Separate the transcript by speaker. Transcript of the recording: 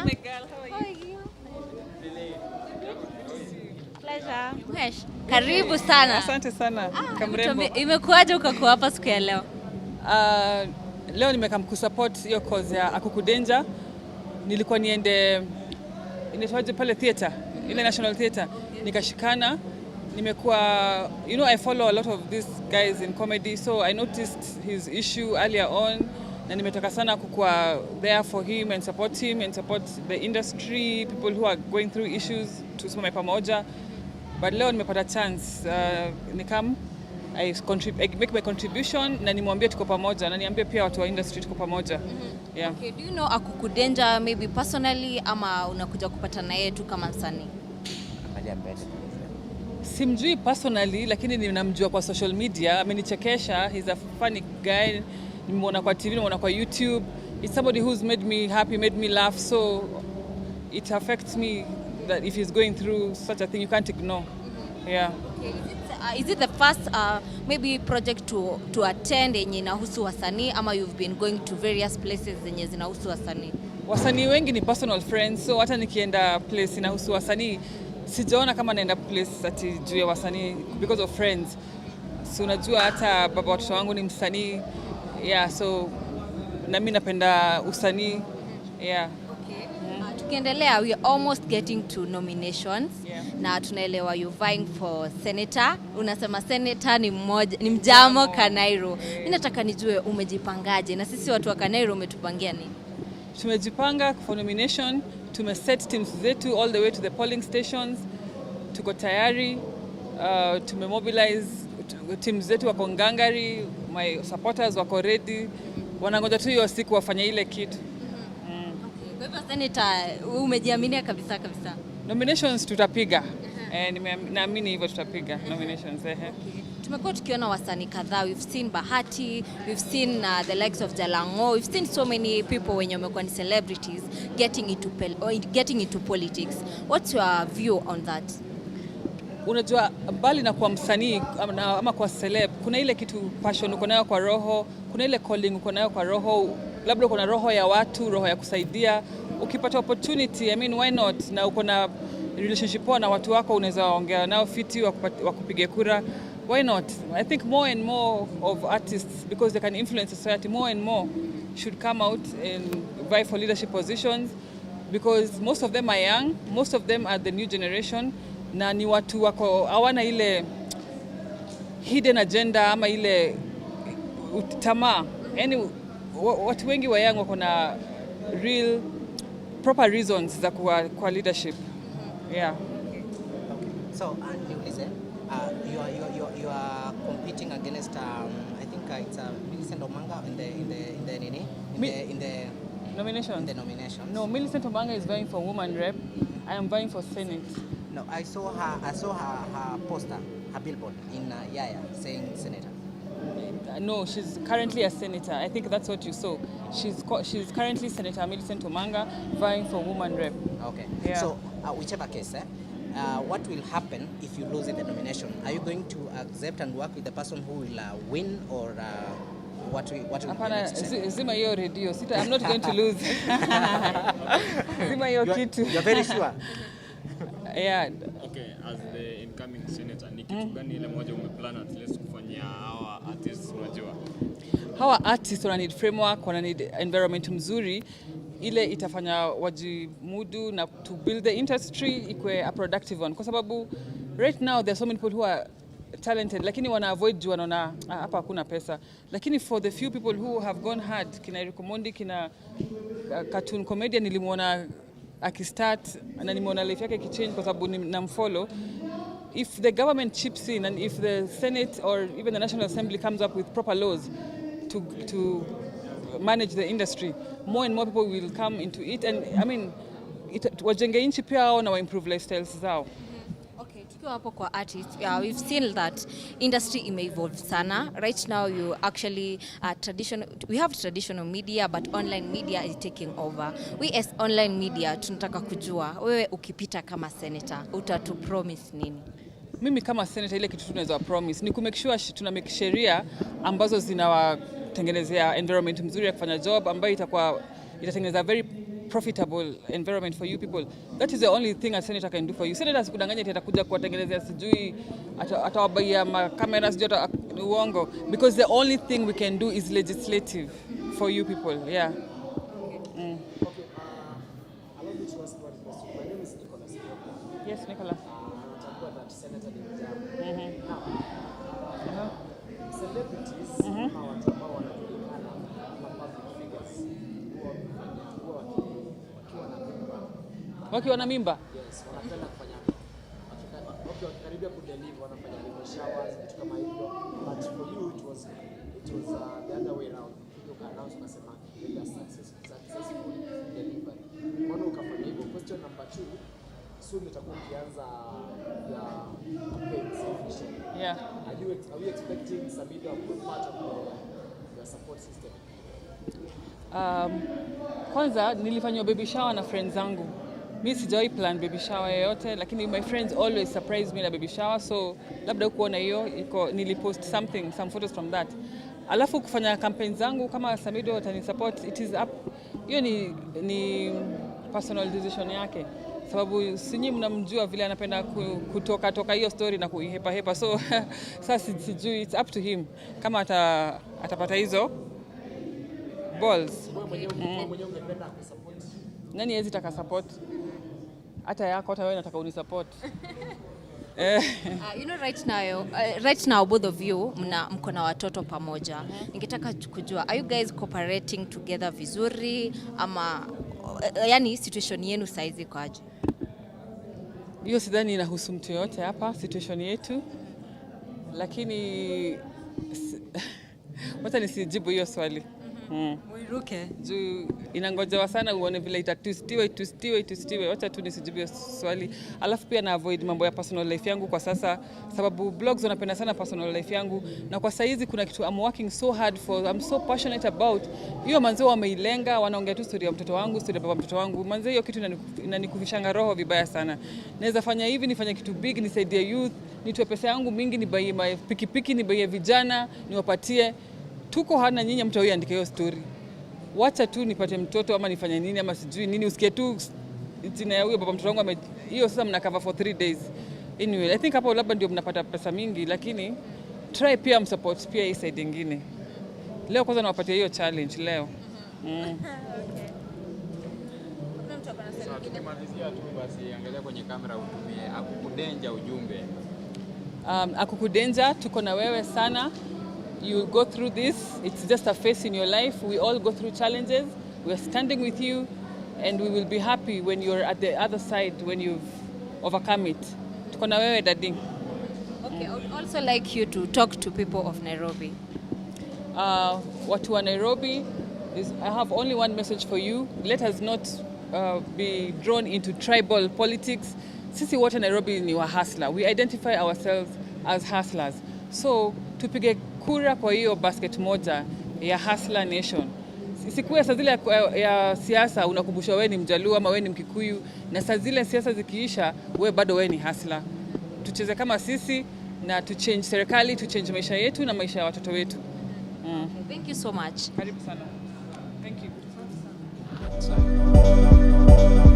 Speaker 1: My girl, how are you?
Speaker 2: Pleasure. Mhesh, karibu sana.
Speaker 1: Asante sana, kamrembo.
Speaker 2: Tuambie, imekuwaje ukakuwa hapa siku ya leo?
Speaker 1: Leo nimekam kusupport hiyo cause ya Akuku Danger. Nilikuwa niende, inaitwaje pale theatre, ile National Theatre. Nikashikana. Nimekuwa, I follow a lot of these guys in comedy, so I noticed his issue earlier on na nimetoka sana kukuwa there for him and support him and support the industry, people who are going through issues, tusimame pamoja. But leo nimepata chance nikam I make my contribution na nimwambie tuko pamoja na niambie pia watu wa industry tuko pamoja. Yeah.
Speaker 2: Okay, do you know Akuku Danger maybe personally ama unakuja kupata na yeye tu kama msanii?
Speaker 3: Angalia mbele.
Speaker 1: Simjui personally, lakini ninamjua kwa social media. Amenichekesha, he's a funny guy. Nimeona kwa TV, nimeona kwa YouTube. It's somebody who's made me happy, made me laugh, so it affects me that if he's going through such a thing, you can't ignore. Yeah.
Speaker 2: Okay, is it the first maybe project to attend yenye inahusu wasanii ama you've been going to various places zenye zinahusu wasanii?
Speaker 1: Wasanii wengi ni personal friends, so hata nikienda place inahusu wasanii, sijaona kama naenda place ati juu ya wasanii, because of friends. So unajua hata baba watoto wangu ni msanii, yeah, so na mi napenda usanii, yeah.
Speaker 2: Okay. Tukiendelea, we are almost getting to nominations na tunaelewa you vying for senator. Unasema senator ni mmoja, ni Mjamo Kanairo. Mimi nataka nijue umejipangaje, na sisi watu wa Kanairo umetupangia nini?
Speaker 1: Tumejipanga for nomination, tumeset teams zetu all the way to the polling stations, tuko tayari, tumemobilize teams zetu, wako ngangari, my supporters wako ready, wanangoja tu hiyo siku wafanye ile kitu.
Speaker 2: Okay. Kwa hivyo senator, wewe umejiaminia kabisa kabisa?
Speaker 1: Nominations tutapiga. Eh, naamini hivyo, tutapiga nominations. Ehe.
Speaker 2: Tumekuwa tukiona wasanii kadhaa, we've seen Bahati, we've seen the likes of Jalango, we've seen so many people wenye wamekuwa ni celebrities getting into politics. What's your view on that?
Speaker 1: Unajua, mbali na kuwa msanii ama kwa celeb, kuna ile kitu, passion uko nayo kwa roho, kuna ile calling uko nayo kwa roho, labda uko na roho ya watu, roho ya kusaidia. Ukipata opportunity, I mean, why not? Na uko na relationship poa na watu wako, unaweza ongea nao fiti, wakupige kura, why not? I think more and more of artists, because they can influence society more and more, should come out and vie for leadership positions, because most of them are young, most of them are the new generation, na ni watu wako hawana ile hidden agenda ama ile tamaa. Yani watu wengi wa young wako na real proper reasons za kuwa kwa leadership. Yeah.
Speaker 3: Okay. So, niulize, you are competing against, I think it's Millicent Omanga in the nini? In the
Speaker 1: Nomination.
Speaker 3: In the nominations.
Speaker 1: No, Millicent Omanga is vying for woman rep. I am vying for Senate.
Speaker 3: No, I saw her poster, her billboard in Yaya saying senator.
Speaker 1: No, she's currently a senator. I think that's what you saw. She's currently Senator Millicent Omanga, vying for woman rep.
Speaker 3: Okay.
Speaker 1: Yeah.
Speaker 3: So, whichever case, what will happen if you lose in the nomination? Are you going to accept and work with the person who will win, or what will be the
Speaker 1: Hapana,
Speaker 3: next step?
Speaker 1: Zima hiyo redio. Sita, I'm not going to lose. Zima hiyo kitu.
Speaker 3: You're very sure?
Speaker 1: Yeah.
Speaker 4: Okay, as the incoming senator, ni kitu gani ile moja umeplan at least kufanyia hawa artists, unajua?
Speaker 1: Hawa artists wana need framework, wana need environment mzuri ile itafanya wajimudu na to build the industry ikwe a productive one, kwa sababu right now there are so many people who are talented, lakini wana avoid juu wanaona, "Ah, hapa hakuna pesa." Lakini for the few people who have gone hard, kina Eric Omondi, kina cartoon comedian, nilimwona akistart na nimeona life yake ikichange kwa sababu namfollow. If the government chips in and if the Senate or even the National Assembly comes up with proper laws to manage the industry, more and more people will come into it. And I mean, wajenge nchi pia wao na wa-improve lifestyles zao.
Speaker 2: Okay, tukiwa hapo kwa artist, yeah, we've seen that industry ime-evolve sana. Right now you actually traditional we have traditional media, but online media is taking over. We as online media tunataka kujua wewe ukipita kama senator utatu promise nini?
Speaker 1: Mimi kama senator, ile kitu tunaweza promise ni ku make sure tuna make sheria ambazo zinawatengenezea environment mzuri ya kufanya job, ambayo itakuwa itatengeneza very profitable environment for you people. That is the only thing a senator can do for you. Senator asikudanganye ati atakuja kuwatengenezea, sijui atawabaia makamera, sijui ni uongo, because the only thing we can do is legislative for you people. Yeah.
Speaker 5: Okay, allow me to ask one question. My name is Nicholas Kioko.
Speaker 1: Yes, Nicholas.
Speaker 5: Natambua that senator ni mjambo. Now, celebrities ama watu ambao wanajulikana kama public figures huwa wakiwa na mimba,
Speaker 1: Wakiwa na mimba.
Speaker 5: Yes, wanapenda kufanya wakikaribia kudeliver wanafanya baby showers, vitu kama hivyo. But for you it was the other way round. Ukija uka-announce ukasema a successful delivery. Mbona ukafanya hivyo? Question number two, soon itakuwa ukianza ya campaigns officially.
Speaker 1: Yeah.
Speaker 5: Are we expecting Samidoh to be part of your support system?
Speaker 1: Kwanza nilifanywa baby shower na friends zangu. Mi sijawahi plan baby shower yoyote, lakini my friends always surprise me na baby shower, so labda hukuona hiyo iko, nilipost something, some photos from that. Alafu kufanya campaign zangu, kama Samidoh atanisupport, it is up, hiyo ni personal decision yake, sababu sinyi mnamjua vile anapenda kutoka toka hiyo story na kuihepa hepa, so sasa sijui, it's up to him kama atapata hizo balls.
Speaker 5: Wewe mwenyewe ungependa kusupport?
Speaker 1: Nani hawezi taka support? Hata yako, hata wewe nataka unisupport. Eh.
Speaker 2: Right now both of you mna mko na watoto pamoja. Ningetaka kujua, are you guys cooperating together vizuri ama yani situation yenu saizi iko aje?
Speaker 1: Hiyo sidhani inahusu mtu yoyote hapa, situation yetu, lakini wacha nisijibu hiyo swali.
Speaker 2: Muiruke.
Speaker 1: Juu inangojewa sana uone vile itatwistiwa, itwistiwe, itwistiwe. Wacha tu nisijibu hiyo swali. Alafu pia na avoid mambo ya personal life yangu kwa sasa, sababu blogs wanapenda sana personal life yangu, na kwa saizi kuna kitu I'm working so hard for, I'm so passionate about. Hiyo manze wameilenga, wanaongea tu story ya mtoto wangu, story ya baba mtoto wangu. Manze hiyo kitu inanikufishanga roho vibaya sana. Naweza fanya hivi, nifanye kitu big, nisaidie youth, nitoe pesa yangu mingi, nibaie my pikipiki, nibaie vijana, niwapatie. Tuko hana nyinyi, mtu huyu andike hiyo story, wacha tu nipate mtoto ama nifanye nini ama sijui nini, usikie tu jina ya huyo baba mtoto wangu hiyo sasa mna cover for 3 days. Anyway, I think hapo labda ndio mnapata pesa mingi, lakini try pia msupport pia hii side ingine. Leo kwanza nawapatia hiyo challenge leo.
Speaker 6: Sawa, tukimalizia tu basi, angalia kwenye kamera utumie akukudenja ujumbe.
Speaker 1: Akukudenja, tuko na wewe sana. You go through this. It's just a phase in your life. We all go through challenges. We are standing with you and we will be happy when you're at the other side, when you've overcome it. Tuko na wewe, daddy.
Speaker 2: Okay, I would also like you to talk to people of Nairobi.
Speaker 1: Watu wa Nairobi, I have only one message for you. Let us not be drawn into tribal politics. Sisi wote Nairobi ni wa hustler. We identify ourselves as hustlers. So tupige kura kwa hiyo basket moja ya Hustler Nation. Isikuwe saa zile ya siasa unakumbushwa wewe ni Mjaluo ama wewe ni Mkikuyu, na saa zile siasa zikiisha, wewe bado wewe ni hustler. Tucheze kama sisi na tuchange serikali, tuchange maisha yetu na maisha ya watoto wetu.
Speaker 2: Okay, thank you so much.
Speaker 1: Karibu sana. Thank you.
Speaker 6: Sawa.